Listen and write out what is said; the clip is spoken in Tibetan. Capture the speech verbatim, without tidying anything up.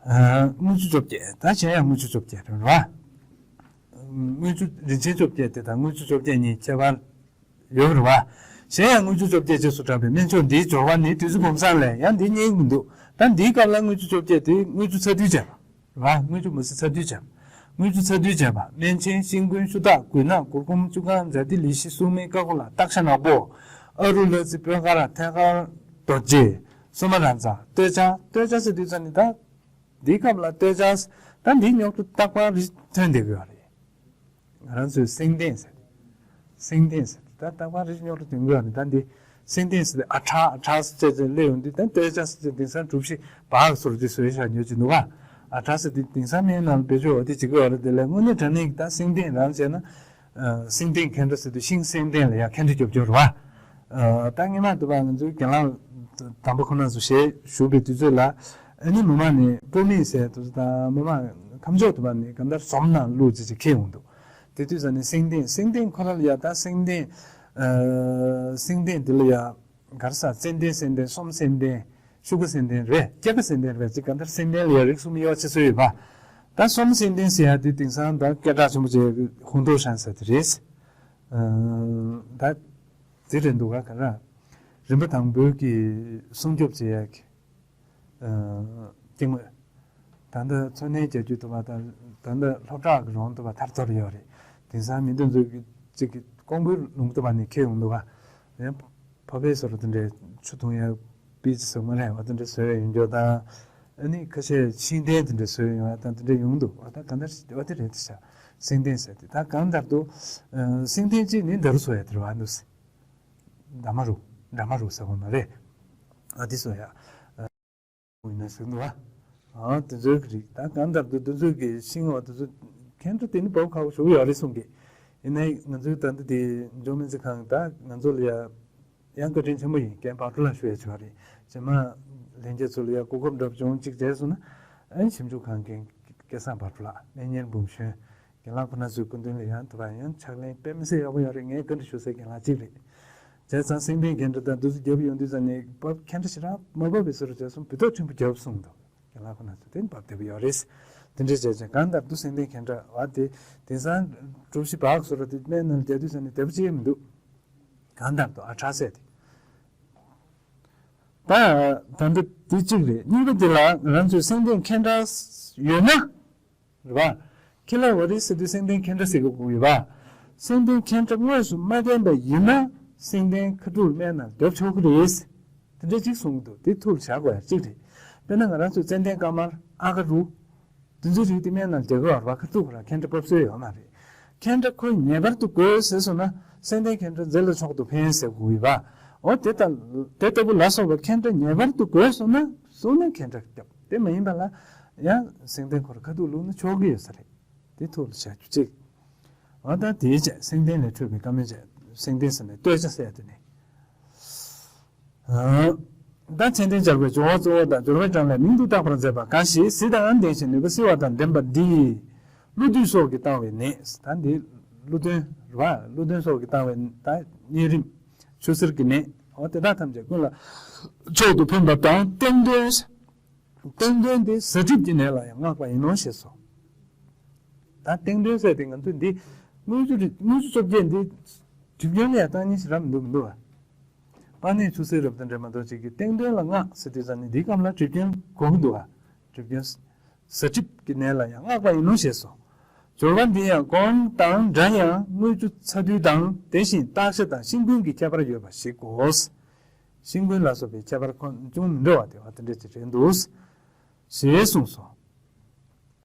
ཨ། དངུལ་ཆུ་བཅོ་བརྒྱད། ད་གཞན་ཡང་དངུལ་ཆུ་བཅོ་བརྒྱད་རེད་བ། དངུལ་ཆུ་རིན་ཆེན་བཅོ་བརྒྱད་དེ་དང་དངུལ་ཆུ་བཅོ་བརྒྱད་གཉིས་ཁྱད་པར་ཡོད་རེད་བ། གཞན་ཡང་དངུལ་ཆུ་བཅོ་བརྒྱད་རྗེས་སུ་འབྲངས་པའི་སྨན་མཆོག་འདིའི་སྦྱོར་བ་ནི། བདུད་རྩི་བུམ་བཟང་ལས། ཡང་འདི་རྙེད་མི་འདུག་ད་འདིའི་སྐབས་ལ་དངུལ་ཆུ་བཅོ་བརྒྱད་དེ་དངུལ་ཆུ་ཚ་བསྡུས་བྱས་པ་རེད་བ། དངུལ་ཆུ་མུ་ཟི་ཚ་བསྡུས་བྱས་པ། དངུལ་ཆུ་ཚ་བསྡུས་བྱས་པ། སྨན་ཆེན་ཤིང་ཀུན་ཤུ་དག་གུ་ན་གུར་གུམ་ཅུ་གང་ཛཱ་ཏི་ལི་ཤི་སུག་མི་ཀ་ཀུ་ལ་སྟག་ཤ་ནག་པོ། ཨ་རུ་ལ་ཙི་པོན་དཀར་ཐད་དཀར་རྡོ་རྗེ། སོ་མ་ར་ཛ་སྟོད་ཆ། སྟོད་ཆ་ཟེར་དུས་ཙ་ནི་ད། འདིའི་སྐབས་ལ་སྟོད་ཆ། ད་འདིའི་རྙོག་དྲ་རྟག་པར་རི་ཐོན་བསྡད་ཀྱི་ཡོད་རེད། ང་རང་ཚོས་སེང་ལྡེང་ཟེར། སེང་ལྡེང་ཟེར། ད་རྟག་པར་རི་རྙོག་དྲ་ཐོན་གྱི་ཡོད་རེད། ད་འདི་སེང་ལྡེང་ཟེར་ཨ་ཁྲ་ཨ་ཁྲ་ཟེར་བྱས་བྱས་སླེབས་ཡོང་དུས། ད་སྟོད་ཆ་ཟེར་བྱས་དེང་སང་གྲུ་བཞི་བག་སོར་དེ་བཟོས་བཞག་ཉོ་གི་འདུག་ག་ཨ་ཁྲ་ཟེར་དེ་དེང་སང་སྨན་ནང་བེད་སྤྱོད་འོ་དེ་བྱེད་ཀྱི་ཡོད་རེད། དེ་ལས་དངོས་གནས་དྲང་གནས་ཀྱི་ད་སེང་ལྡེང་རང་བྱས་ན། ཨ། སེང་ལྡེང་འཁན་འདྲ་ཟེར་དུས་ཤིང་སེང་ལྡེང་ལ་ཡང་འཁན་འདྲ་རྒྱོབ་རྒྱོབ་རེད་བ། ཨ། ད་སྔོན་མ་དུ་བ་ང་ཚོའི་རྒན་ལགས་དམ་པ་ཁོ་ན་ཚོ་ཞལ་བཞུགས་པའི་དུས་ཚོད་ལ། ཨ་ནི་མི་མང་ནས་སྤོ་མི་ཟེར་དུས་ད་མི་མང་ཁམས་ཕྱོགས་དུ་བ་ནས་གང་ལྟར་ཟོམ་ནང་བླུགས་ཅིག་ཅིག་ཁྱེར་ཡོང་འདུག་དེ་དུས་ཙ་ནས་སེང་ལྡེང་སེང་ལྡེང་ཁོ་ར་ལ་ཡ་ད་སེང་ལྡེང་། ཨ། སེང་ལྡེང་དེ་ལ་ཡ། ག་རེ་ཟ། ཙན་དན་སེང་ལྡེང་། སོམ་སེང་ལྡེང་། ཤུ་གུ་སེང་ལྡེང་རེད། སྐྱ་ཀ་སེང་ལྡེང་རེད། ཅིག་ག་འདྲ་སེང་ལྡེང་ལ་ཡང་རིགས་གསུམ་དབྱེ་བ་ཕྱེ་སྲོལ་ཡོད་པ། ད་སོམ་སེང་ལྡེང་ཟེར་ཡ་དེ་དེང་སང་ད་སྐད་གྲགས་ཆེན་པོ་བྱས་ཧུང་ཏོ་ཧྲན་ཟེར་དེ་རེད། ཨ། ད་དེ་རེད་འདུག་ག་ག་ར། རིམ་པ་དང་པོའི་གི་སྲུང་སྐྱོབ་བྱེད་ཡ་གི། ཨ། སྐྱེ་དངོས། ད་ལྟ་འཚོ་གནས་རྒྱག་རྒྱུ་དུ་བ་དང་། ད་ལྟ་སློབ་གྲྭ་གི་རོང་དུ་བ་ཐར་ཐོར་ཡོད་རེད། དེང་སང་མི་འདི་ཚོ་གི་གཅིག་གི་ཀོང་པོའི་ལུང་དུ་བ་ནས་ཁྱེར་ཡོང་འདུག་ག་ཡང་ཕོ་བའི་སོ་རུ་དེ་འདྲའི་ཆུ་འཐུང་ཡ་པི་ཙི་ཟེར་མ་རེད་བ། དེ་འདྲ་བཟོས་ཡོང་རྒྱུ་དང་། ཨ་ནི་ཁ་ཤས་ཤིང་ལྡེང་དེ་འདྲ་བཟོས་ཡོང་ཡ་དང་དེ་འདྲ་ཡོང་འདུག་བ། ད་གང་ལྟར་བ་དེ་རེད་དེ་ཤ་སེང་ལྡེང་ཟེར་དེ། ད་གང་ལྟར་དུ་ཨ་སེང་ལྡེང་གཅིག་ནི་འདར་བཟོ་ཡ་དེ་རེད་བ་འདུག་སེ། འདྲ་མ་རུ་འདྲ་མ་རུ་ཟེར་བ་མ་རེད། ཨ་དེ་བཟོ་ཡ། ཡིན་ན་ཟེར་འདུག་བ། ཨ་དེ་ཚོའི་གི་རིགས། ད་གང་ལྟར་དུ་དེ་ཚོའི་གི་ཤིང་བ་དེ་ཚོ་འཁན་འདྲ་དེ་ནི་འབབ་ཁག་པོ་ཞེ་པོ་ཡོད་རེད་གསུང་གི། ཡིན་ནའི་ང་ཚོའི་ད་ལྟ་དེ་འཇོ་སྨན་རྩིས་ཁང་ད་ང་ཚོ་ལ་ཡ་ཡང་བཀའ་དྲིན་ཆེན་པོ་ཡིན། རྒན་བག་གྲོ་ལགས་ཞུ་ཡ་ཆོག་རེད། རྗེས་མ་ལྷན་རྒྱས་ཚོ་ལ་ཡ་གོ་སྐབས་འདྲ་པོ་བྱུང་གཅིག་བྱས་སོང་ན། ཨ་ནི་ཞིབ་འཇུག་ཁང་གི་སྐལ་བཟང་བག་གྲོ་ལགས། སྨན་གཉེར་འབུམ་གཞོན། རྒན་ལགས་ཁོ་ན་ཚོའི་སྐུ་མདུན་ལ་ཡང་དུ་བ་ཡང་ཕྱག་ལེན་དཔེ་མི་སྲིད་ཡག་པོ་ཡོད་རེད། ངས་བཀའ་འདྲི་ཞུ་སའི་རྒན་ལགས་གཅིག་རེད། བྱས་ཙང་སེང་ལྡེང་འཁན་འདྲ་དང་དེ་ཚོ་རྒྱབ་ཡོང་དུས་ཙ་ནས་འབབ་འཁན་འདྲ་ཞེ་དྲག་མ་འབབ་པའི་བཟོ་འདྲ་བྱས་སོང་། འབུ་ཏོག་ཕྲན་བུ་རྒྱབ་གསུངས་འདུག་རྒན་ལགས་ཁོ་ན་ཚོ་དེ་འབབ་བདེ་པོ་ཡོད་རེད། དེ་འདྲ་བྱས་ཙང་གང་ལྟར་དུ་སེང་ལྡེང་འཁན་འདྲ་བ་དེ་དེང་སང་གྲུ་བཞི་བག་བཟོ་འདྲ་དེ་སྨན་ནང་རྒྱག་དུས་ཙ་ནས་བདེ་པོ་ཅིག་མི་འདུག་གང་ལྟར་དུ་ཨ་ཁྲག་ཟས་དེ། ད་ད་འདི་དེ་གཅིག་རེད། གཉིས་པ་དེ་ལ་ང་རང་ཚོས་སེང་ལྡེང་འཁན་འདྲ་ཡོད་ན། རེད་བ། ཁྱི་ལ་བ་རི་ཟེར་དུས་སེང་ལྡེང་འཁན་འདྲ་ཟེར་གི་དགོས་ཡོད་བ། སེང་ལྡེང་འཁན་འདྲ་དངོས་སུ་མ་བསྟན་པ་ཡིན་ན་སེང་ལྡེང་ཁ་ཐུག་སྨན་ནང་རྒྱབ་ཆོག་གི་རེད། དེ་འདྲ་གཅིག་གསུངས་འདུག་དེ་ཐུགས་ལ་བཞག་དགོས་ཡ་གཅིག་རེད། དཔེར་ན་ང་རང་ཚོ་ཙན་དན་དཀར་དམར་ཨ་ཀ་རུ། དེ་ཚོའི་རིགས་དེ་སྨན་ནང་རྒྱག་གི་ཡོད་རེད་བ། ཁ་ཐུག་ཁོ་རང་འཁན་འདྲ་འབབ་སྲོལ་ཡོད་མ་རེད། འཁན་འདྲ་ཁོ་ངེས་པར་དུ་དགོས་ཟེར་སོང་ན་སེང་ལྡེང་འཁན་འདྲ་མཛེ་ལ་མཆོག་ཏུ་ཕན་ཟེར་དགོས་ཡོད་བ། འོ་དེ་ལྟ་དེ་ལྟ་བུ་ལ་སོགས་པ་འཁན་འདྲ་ངེས་པར་དུ་དགོས་སོང་ན་སོང་ན་འཁན་འདྲ་རྒྱབ། དེ་མ་ཡིན་པ་ལ་ཡང་སེང་ལྡེང་ཁོ་རང་ཁ་ཐུག་བླུགས་ན་ཆོག་གི་ཡོད་ས་རེད། དེ་ཐུགས་ལ་བཞག་རྒྱུ་གཅིག་འོ་ད་དེའི་བྱས་སེང་ལྡེང་ལས་འཕྲོས་པའི་བཀའ་མོལ་བྱས། སེང་ལྡེང་ཟེར་ནས་སྟོད་ཆ་ཟེར་ཡ་དེ་ནས། ཨ། ད་མཚན་ལྡན་སྦྱར་བའི་སྦྱོར་བ་གཙོ་བོ་དང་སྦྱོར་བའི་གྲངས་ལས་མིང་དུ་བཏགས་པར་མཛད་པ་གང་ཞིག་གཟི་དང་ལྡན་ཞིང་ནུས་པ་བསིལ་བ་དང་ལྡན་པ་འདི། ཀླུ་བདུད་སོགས་ཀྱིས་བཏང་བའི་ནད། ད་འདི་ཀླུ་གདོན་རེད་བ། ཀླུ་གདོན་སོགས་ཀྱིས་བཏང་བའི་ད་གཉན་རིམས་ཆུ་སེར་གྱི་ནད། འོ་དེ་དག་ཐམས་ཅད་ཀུན་ལ་མཆོག་ཏུ་ཕན་པ་དང་། སྟེང་གདོན། སྟེང་གདོན་དེ་གཟའ་གྲིབ་ཀྱི་ནད་ལ་ཡང་བསྔགས་པ་ཡིན་ནོ་ཞེས་སོ། ད་སྟེང་གདོན་ཟེར་དེ་ང་ཚོས་འདི་དངུལ་ཆུ་རེད། དངུལ་ཆུ་བཅོ་བརྒྱད་འདི་གྲིབ་སྐྱོན་ལ་ཡང་བཏང་ཉེན་ཞེ་དྲག་མི་འདུག་མི་འདུག་བ། པ་ནས་ཆུ་སེར་རབ་དང་འདྲེས་མ་གཏོགས་ཅིག་གིས་སྟེང་གདོན་ལ་བསྔགས་ཟེར་དུས་ཙམ་ནས་འདིའི་སྐབས་ལ་གྲིབ་སྐྱོན་གོ་གི་འདུག་བ། གྲིབ་སྐྱོན། གཟའ་གྲིབ་ཀྱི་ནད་ལ་ཡང་བསྔགས་པ་ཡིན་ནོ་ཞེས་སོ། སྦྱོར་བ་འདི་ཡང་གོང་དང་འདྲ་ཡང་དངུལ་ཆུ་ཚ་རྡུལ་དང་དེ་བཞིན་སྟག་ཤ་དང་ཤིང་ཀུན་གྱི་ཁྱད་པར་ཡོད་པ་ཞིག་གོ། ཤིང་ཀུན་ལ་སོགས་པའི་ཁྱད་པར་ཁོ་ཅུང་མི་འདྲ་བ་དེ་བ་དེ་འདྲ་ཅིག་རེད་འདུག་ཞེས་གསུངས་སོ།